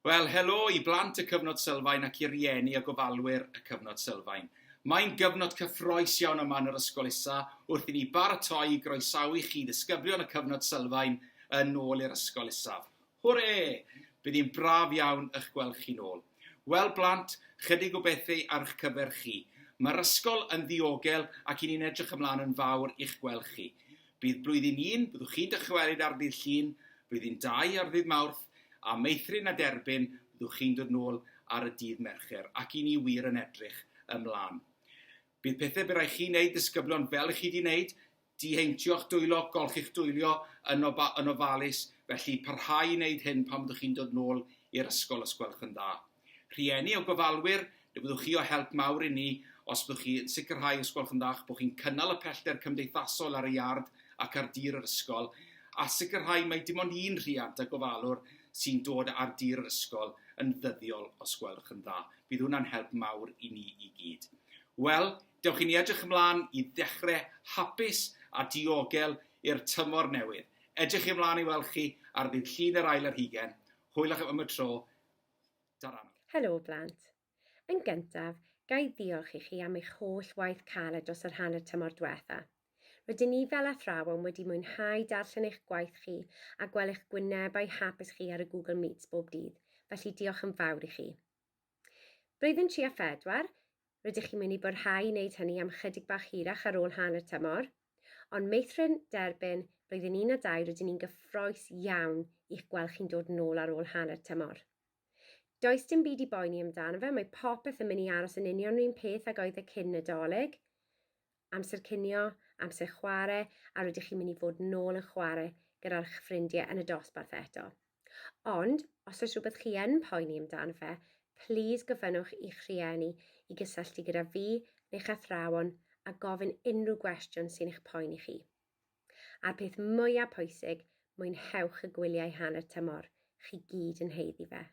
Wel, helo i blant y cyfnod sylfaen ac i rieni a gofalwyr y cyfnod sylfaen. Mae'n gyfnod cyffroes iawn yma yn yr Ysgol Isa wrth i ni baratoi i groesawu chi ddisgyblion y cyfnod sylfaen yn ôl i'r Ysgol Isaf. Hwre! Bydd hi'n braf iawn eich gweld chi'n ôl. Wel blant, chydig o bethau ar eich cyfer chi. Mae'r ysgol yn ddiogel ac i ni'n edrych ymlaen yn fawr i'ch gweld chi. Bydd blwyddyn un, byddwch chi'n dychwelyd ar ddydd Llun, blwyddyn dau ar ddydd Mawrth, a meithrin a derbyn, byddwch chi'n dod nôl ar y dydd Mercher, ac i ni wir yn edrych ymlaen. Bydd pethau bydd rhaid chi wneud, disgyblion, fel i chi wedi wneud, diheintio'ch dwylo, golchi'ch dwylio yn, oba, yn ofalus, felly parhau i wneud hyn pan byddwch chi'n dod nôl i'r ysgol os gwelwch yn dda. Rhieni o gofalwyr, fe fyddwch chi o help mawr i ni os byddwch chi yn sicrhau os gwelwch yn dda eich bod chi'n cynnal y pellter cymdeithasol ar y iard ac ar dir yr ysgol, a sicrhau mai dim ond un rhiant a gofalwr sy'n dod ar dir yr ysgol yn ddyddiol os gwelwch yn dda. Bydd hwnna'n help mawr i ni i gyd. Wel, dewch i ni edrych ymlaen i ddechrau hapus a diogel i'r tymor newydd. Edrych ymlaen i weld chi ar ddydd Llun yr ail ar hugain. Hwyl am y tro. Taran. Helo blant. Yn gyntaf, ga i ddiolch i chi am eich holl waith caled dros yr hanner tymor dwetha. Rydyn ni fel athrawon wedi mwynhau darllen eich gwaith chi a gweld eich gwynebau hapus chi ar y Google Meets bob dydd, felly diolch yn fawr i chi. Blwyddyn 3 a 4, rydych chi'n mynd i barhau i wneud hynny am chydig bach hirach ar ôl hanner tymor. Ond meithrin, derbyn, blwyddyn 1 a 2 rydyn ni'n gyffroes iawn i'ch gweld chi'n dod nôl ar ôl hanner tymor. Does dim byd i boeni amdano fe, mae popeth yn mynd i aros yn union yr un peth ag oedd e cyn Nadolig. Amser cinio, amser chwarae, a rydych chi'n mynd i fod nôl yn chwarae gyda'r ffrindiau yn y dosbarth eto. Ond, os oes rhywbeth chi yn poeni amdano fe, plîs gofynnwch i'ch rhieni i gysylltu gyda fi neu'ch athrawon a gofyn unrhyw gwestiwn sy'n eich poeni chi. A'r peth mwyaf pwysig, mwynhewch y gwyliau hanner tymor, chi gyd yn haeddu fe.